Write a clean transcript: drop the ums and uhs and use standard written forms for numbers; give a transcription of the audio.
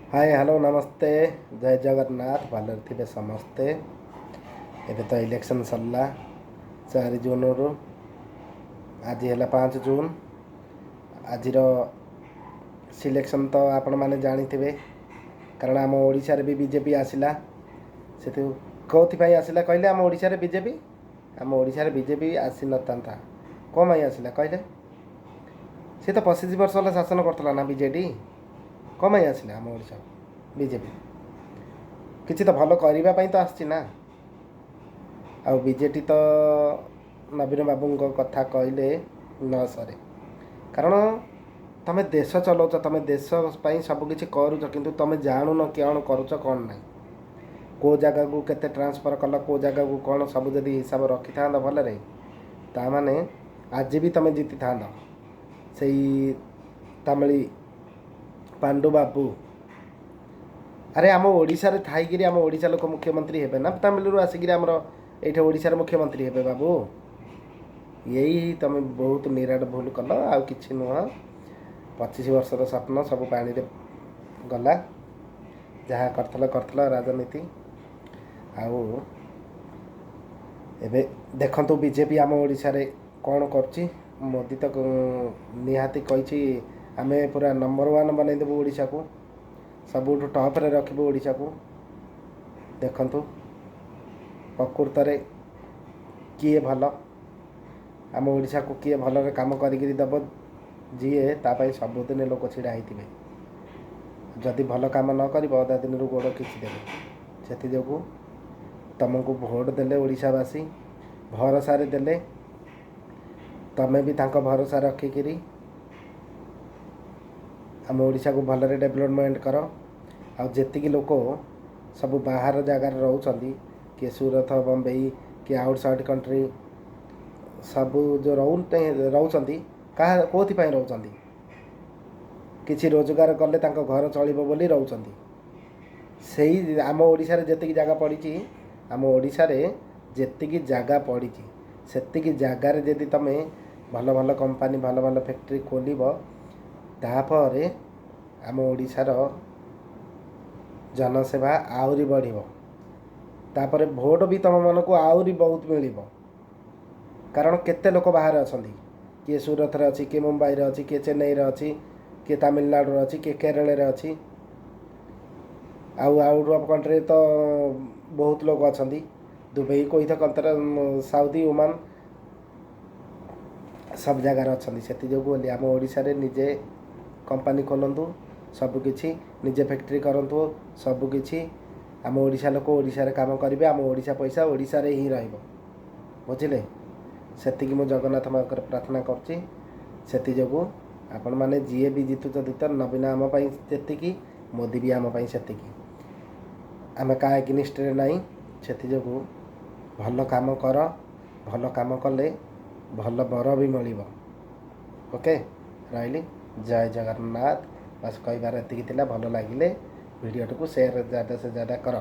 ହାଏ, hello, ନମସ୍ତେ, ଜୟ ଜଗନ୍ନାଥ। ଭଲରେ ଥିବେ ସମସ୍ତେ। ଏବେ ତ ଇଲେକ୍ସନ୍ ସରିଲା 4 ଜୁନରୁ, ଆଜି ହେଲା 5 ଜୁନ୍। ଆଜିର ସିଲେକ୍ସନ୍ ତ ଆପଣମାନେ ଜାଣିଥିବେ, କାରଣ ଆମ ଓଡ଼ିଶାରେ ବି ବିଜେପି ଆସିଲା। ସେଥି କେଉଁଥିପାଇଁ ଆସିଲା କହିଲେ? ଆମ ଓଡ଼ିଶାରେ ବିଜେପି, ଆମ ଓଡ଼ିଶାରେ ବିଜେପି ଆସିନଥାନ୍ତା, କ'ଣ ପାଇଁ ଆସିଲା କହିଲେ? ସେ ତ 25 ବର୍ଷ ହେଲା ଶାସନ କରୁଥିଲା ନା ବିଜେଡ଼ି। କ'ଣ ପାଇଁ ଆସିଲା ଆମ ଓଡ଼ିଶା ବିଜେପି? କିଛି ତ ଭଲ କରିବା ପାଇଁ ତ ଆସିଛି ନା। ଆଉ ବିଜେଡ଼ି ତ ନବୀନ ବାବୁଙ୍କ କଥା କହିଲେ ନ ସରେ, କାରଣ ତମେ ଦେଶ ଚଲାଉଛ, ତମେ ଦେଶ ପାଇଁ ସବୁକିଛି କରୁଛ, କିନ୍ତୁ ତମେ ଜାଣୁନ କ'ଣ କରୁଛ କ'ଣ ନାହିଁ। କେଉଁ ଜାଗାକୁ କେତେ ଟ୍ରାନ୍ସଫର୍ କଲ, କେଉଁ ଜାଗାକୁ କ'ଣ, ସବୁ ଯଦି ହିସାବ ରଖିଥାନ୍ତ ଭଲରେ, ତାମାନେ ଆଜି ବି ତମେ ଜିତିଥାନ୍ତ। ସେଇ ତାମିଳି ପାଣ୍ଡୁ ବାବୁ, ଆରେ ଆମ ଓଡ଼ିଶାରେ ଥାଇକିରି ଆମ ଓଡ଼ିଶା ଲୋକ ମୁଖ୍ୟମନ୍ତ୍ରୀ ହେବେ ନା ତାମିଲରୁ ଆସିକିରି ଆମର ଏଇଠି ଓଡ଼ିଶାରେ ମୁଖ୍ୟମନ୍ତ୍ରୀ ହେବେ ବାବୁ? ଏଇ ତମେ ବହୁତ ନିରାଟ ଭୁଲ କଲ, ଆଉ କିଛି ନୁହଁ। 25 ବର୍ଷର ସ୍ୱପ୍ନ ସବୁ ପାଣିରେ ଗଲା। ଯାହା କରିଥିଲ କରିଥିଲ ରାଜନୀତି। ଆଉ ଏବେ ଦେଖନ୍ତୁ ବିଜେପି ଆମ ଓଡ଼ିଶାରେ କ'ଣ କରୁଛି। ମୋଦି ତ ନିହାତି କହିଛି, ଆମେ ପୁରା ନମ୍ବର ୱାନ୍ ବନେଇଦେବୁ ଓଡ଼ିଶାକୁ, ସବୁଠୁ ଟପ୍ରେ ରଖିବୁ ଓଡ଼ିଶାକୁ। ଦେଖନ୍ତୁ ପ୍ରକୃତରେ କିଏ ଭଲ, ଆମ ଓଡ଼ିଶାକୁ କିଏ ଭଲରେ କାମ କରିକିରି ଦେବ। ଯିଏ ତା ପାଇଁ ସବୁଦିନ ଲୋକ ଛିଡ଼ା ହେଇଥିବେ। ଯଦି ଭଲ କାମ ନ କରିବ, ଅଧା ଦିନରୁ ଗୋଡ଼ ଖିଚିଦେବେ। ସେଥିଯୋଗୁଁ ତୁମକୁ ଭୋଟ ଦେଲେ ଓଡ଼ିଶାବାସୀ, ଭରସାରେ ଦେଲେ। ତମେ ବି ତାଙ୍କ ଭରସା ରଖିକିରି ଆମ ଓଡ଼ିଶାକୁ ଭଲରେ ଡେଭଲପମେଣ୍ଟ କର। ଆଉ ଯେତିକି ଲୋକ ସବୁ ବାହାର ଜାଗାରେ ରହୁଛନ୍ତି, କିଏ ସୁରତ, ବମ୍ବେଇ, କିଏ ଆଉଟ୍ ସାଇଡ଼୍ କଣ୍ଟ୍ରି, ସବୁ ଯେଉଁ ରହୁଛନ୍ତି, କାହା କେଉଁଥିପାଇଁ ରହୁଛନ୍ତି? କିଛି ରୋଜଗାର କଲେ ତାଙ୍କ ଘର ଚଳିବ ବୋଲି ରହୁଛନ୍ତି। ସେଇ ଆମ ଓଡ଼ିଶାରେ ଯେତିକି ଜାଗା ପଡ଼ିଛି, ଆମ ଓଡ଼ିଶାରେ ଯେତିକି ଜାଗା ପଡ଼ିଛି, ସେତିକି ଜାଗାରେ ଯଦି ତୁମେ ଭଲ ଭଲ କମ୍ପାନୀ, ଭଲ ଭଲ ଫ୍ୟାକ୍ଟ୍ରି ଖୋଲିବ, ତାପରେ ଆମ ଓଡ଼ିଶାର ଜନସେବା ଆହୁରି ବଢ଼ିବ। ତାପରେ ଭୋଟ ବି ତୁମମାନଙ୍କୁ ଆହୁରି ବହୁତ ମିଳିବ। କାରଣ କେତେ ଲୋକ ବାହାରେ ଅଛନ୍ତି, କିଏ ସୁରତରେ ଅଛି, କିଏ ମୁମ୍ବାଇରେ ଅଛି, କିଏ ଚେନ୍ନାଇରେ ଅଛି, କିଏ ତାମିଲନାଡ଼ୁରେ ଅଛି, କିଏ କେରଳରେ ଅଛି, ଆଉ ଆଉଟ୍ ଅଫ୍ କଣ୍ଟ୍ରିରେ ତ ବହୁତ ଲୋକ ଅଛନ୍ତି। Dubai, Kuwait, Qatar, Saudi, Oman, ସବୁ ଜାଗାରେ ଅଛନ୍ତି। ସେଥିଯୋଗୁଁ ବୋଲି ଆମ ଓଡ଼ିଶାରେ ନିଜେ କମ୍ପାନୀ ଖୋଲନ୍ତୁ, ସବୁକିଛି ନିଜେ ଫ୍ୟାକ୍ଟ୍ରି କରନ୍ତୁ, ସବୁକିଛି ଆମ ଓଡ଼ିଶା ଲୋକ ଓଡ଼ିଶାରେ କାମ କରିବେ। ଆମ ଓଡ଼ିଶା ପଇସା ଓଡ଼ିଶାରେ ହିଁ ରହିବ, ବୁଝିଲେ? ସେତିକି ମୁଁ ଜଗନ୍ନାଥ ପାଖରେ ପ୍ରାର୍ଥନା କରୁଛି। ସେଥିଯୋଗୁଁ ଆପଣମାନେ ଯିଏ ବି ଜିତୁଛନ୍ତି ତ, ନବୀନ ଆମ ପାଇଁ ଯେତିକି, ମୋଦି ବି ଆମ ପାଇଁ ସେତିକି। ଆମେ କାହା ଏଗେନଷ୍ଟରେ ନାହିଁ। ସେଥିଯୋଗୁଁ ଭଲ କାମ କର, ଭଲ କାମ କଲେ ଭଲ ବର ବି ମିଳିବ। ଓକେ, ରହିଲି, ଜୟ ଜଗନ୍ନାଥ। ବାସ୍, କହିବାର ଏତିକି ଥିଲା। ଭଲ ଲାଗିଲେ ଭିଡ଼ିଓଟିକୁ ସେୟାର ज़्यादा से ज़्यादा କର।